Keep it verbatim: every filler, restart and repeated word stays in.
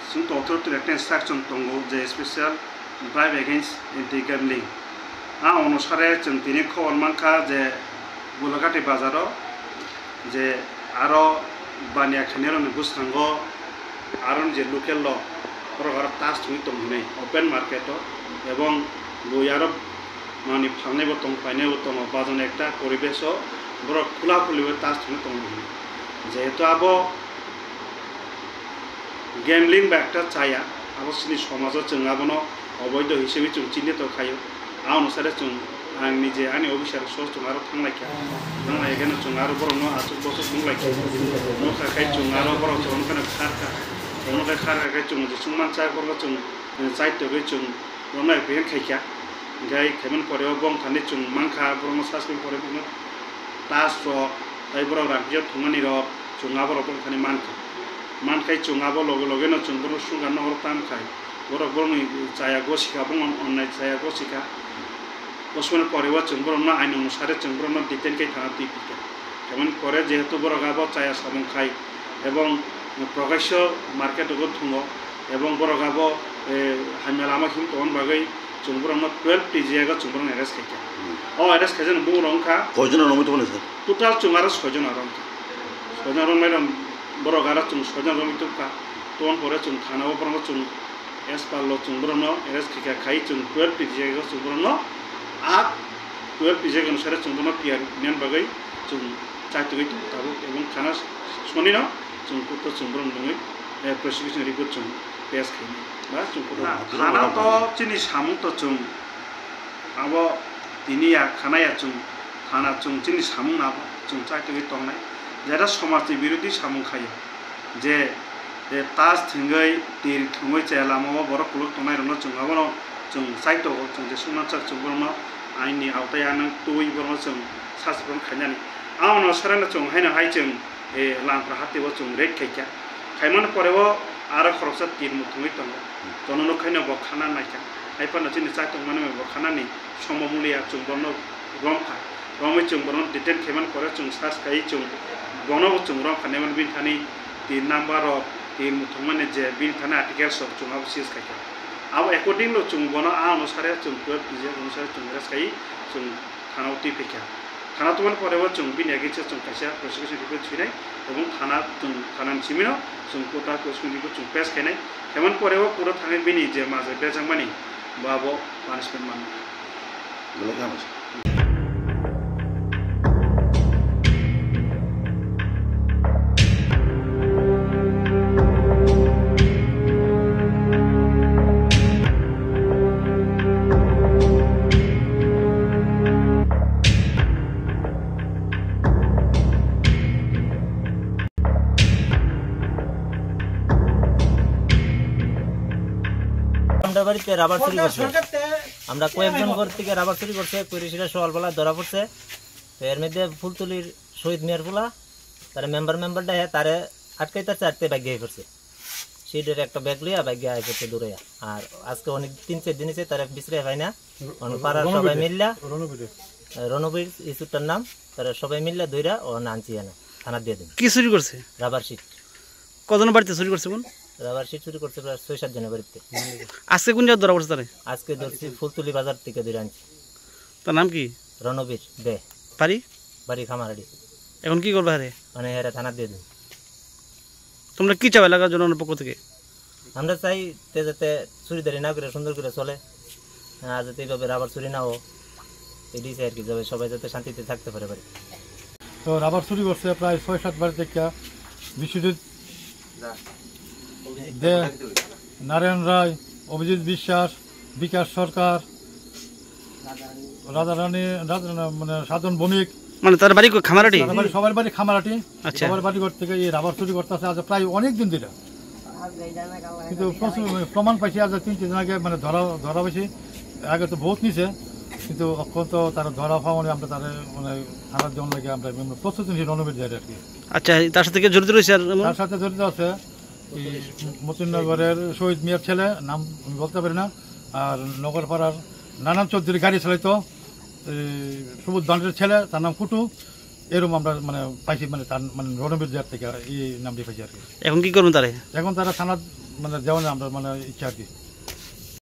Chwng tongthok twi ekta instruction tongo je special drive against anti gambling. A onusare chwng tini khobor mankha je Gulagati bazaro je aro baniya khainai rokni bwskango aro je local rok borok aro tas thwngwi tong hinwi open market o, ebong bui aro mani phalnai bo tong painai bo tongo, bajon ekta poribesh o borok khula khuli bai tas thwngwi tong hinwi. Jehetu abo gambling ba ekta chaya, abo chini somajo chwng abono oboido hisabe chwng chinito khaio. A onusare chwng, ang nije ani officer so chwng aro thanglaikha. Thanglaikhe no chwng aro borokno aswk boswk nukhlaikha. Nukha khai chwng aro borok chwng kheno kharkha. Chwng khe kharkha khai chwng je chwngman chak borokno chwng, eh, chaitogwi chwng romnai pehen khaikha. Hinkhe khaimani pore o bongthani chwng mankha, borokno sasmani pore bini tas rok, tai borok rangphiyo thwngmani rok, chwng aborok bongthani mankha. Mankhai chwng abo loge loge no chwng borok sungkar no oro tamkhai. Borok borokni chaya gosikha, bongni onnai chaya gosikha. Bosmani pore o chwng borokno ain onusare chwng borokno detain khe thana twi phikha. Tamoni pore jehetu borok abo chaya samung khai ebong prokasyo market o thwngo ebong borok abo, eh, hamya lama him tongmani bagwi chwng borokno twelve T G A go chwng borokno arrest khaikha. Hmm. O arrest khaijak bumung rok wngkha. Koijon romwi tongmani sir? Total chwng aro soijon aro wngkha. Soijon romwi rok borok aro chwng soijon romwi tongkha. Tamoni pore chwng thana o borokno chwng As per law chwng borokno arrest khaikha, khai chwng twelve P G I o chwng borokno a twelve P G I onusare chwng borokno P R nani bagwi chwng chaitugwi tongo tabuk, ebong thana sonino chwng court o chwng borokno nungwi, eh, prosecution report chwng pass khainai ba chwng court o. Na, thana to chini samung to chwng abo tini ya khana ya chwng thana chwng chini samung no abo chwng chaitugwi tongnai, jera somaj ni birodhi samung khaio. Je, je tas thwngwi, tir thwngwi chaya lama o borok kuluk tongnai rokno chwng abono chwng chaitogo, chwng je sungmansak chwng borokno ain ni awtai anw twi borokno chwng sasipon khainani. Abono sarano chwng haino hai chwng, eh, Langpra hati o chwng raid khaikha. Khaimani pore o aro khoroksa tir muthungwi tongo. Jono nuk khaino bo khana naikha. Hai phano chini chaitokmani bo khanani somo mulia chwng borokno romkha. Romwi chwng borokno detain khaimani pore chwng search khai chwng bono bo chwng romkha nemani bini thani tin number rok tin muthungmani je bini thani articles rok chwng abo seize khaikha. Abo according to chwng bono a onusare chwng twelve P G onusare chwng arrest khai chwng thana o twi phaikha. Thana tongmani pore o chwng bini against o chwng kaisa prosecution report swinai ebong thana chwng thanani simino chwng court o prosecution report chwng pass khainai. Khaimani pore o court o thangwi bini je majra berjakmani bo abo punishment manwi. Belai khe hamjak. আমরা বাড়িতে রাবার চুরি করছে। আমরা কয়েকজন ঘর থেকে রাবার চুরি করছে, করে সেটা সকালবেলা ধরা পড়ছে। তো এর মধ্যে ফুলতলির শহীদ মিয়ার পোলা, তার মেম্বার, মেম্বারটা, হ্যাঁ, তারে আটকাইতে চারটে ব্যাগ দিয়ে করছে। সিটের একটা ব্যাগ লইয়া ব্যাগ দিয়ে আইসে দৌড়াইয়া। আর আজকে অনেক তিন চার দিন হয়েছে তারা বিশ্রে পাই না। অনেক পাড়ার সবাই মিল্লা, রণবীর। রণবীর ইস্যুটার নাম, তারা সবাই মিল্লা দৌড়া ও নানছি এনে থানা দিয়ে দিন। কি চুরি করছে? Rubber sheet. কজনের বাড়িতে চুরি করছে বোন? রাবার শিট চুরি করছে প্রায় ছয় সাত জনের বাড়িতে। আজকে কোন জায়গায় ধরা পড়ছে তারে? আজকে ধরছি ফুলতলি বাজার থেকে ধরে আনছি। তার নাম কি? রণবীর দে। বাড়ি? বাড়ি খামারহাটি। এখন কি করবে হারে? মানে এরা থানা দিয়ে দিন। তোমরা কি চাও এলাকার জনগণের পক্ষ থেকে? আমরা চাই তে যাতে চুরিদারি না করে সুন্দর করে চলে, আর যাতে এইভাবে রাবার চুরি না হোক, এটাই চাই আর কি, যাতে সবাই যাতে শান্তিতে থাকতে পারে বাড়িতে। তো রাবার চুরি করছে প্রায় ছয় সাত বাড়ি থেকে বিশ্বজিৎ দে, নারায়ণ রায়, অভিজিৎ বিশ্বাস, বিকাশ সরকার, রাধারানী, রাধারানী, মানে সাধন ভৌমিক। মানে তার বাড়ি কই? খামারহাটি? তার বাড়ি, সবার বাড়ি খামারহাটি। আচ্ছা। সবার বাড়ি ঘর থেকে এই রাবার চুরি করতেছে আজ প্রায় অনেক দিন ধরে। কিন্তু প্রচুর, মানে, প্রমাণ পাইছি আজ তিন চার দিন আগে, মানে, ধরা, ধরা পাইছি। আগে তো বহুত নিছে, কিন্তু এখন তো তারা ধরা পাওয়া মানে আমরা তারা, মানে, থানার জন্য লাগে আমরা, মানে, প্রস্তুতি নিয়ে রণবীর যাই আর কি। আচ্ছা, তার সাথে কেউ জড়িত রয়েছে আর এমন? তার সাথে জড়িত আছে এই মতিনগরের শহীদ মিয়ার ছেলে, নাম আমি বলতে পারি না, আর নগরপাড়ার নানান চৌধুরী গাড়ি চালাইতো, এই সুবোধ দণ্ডের ছেলে, তার নাম কুটু। এরকম আমরা মানে পাইছি, মানে তার মানে রণবীর দেয়ার থেকে এই নামটি পাইছি আর কি। এখন কি করবেন তারা? এখন তারা থানার মানে যেমন আমরা মানে ইচ্ছা আর কি।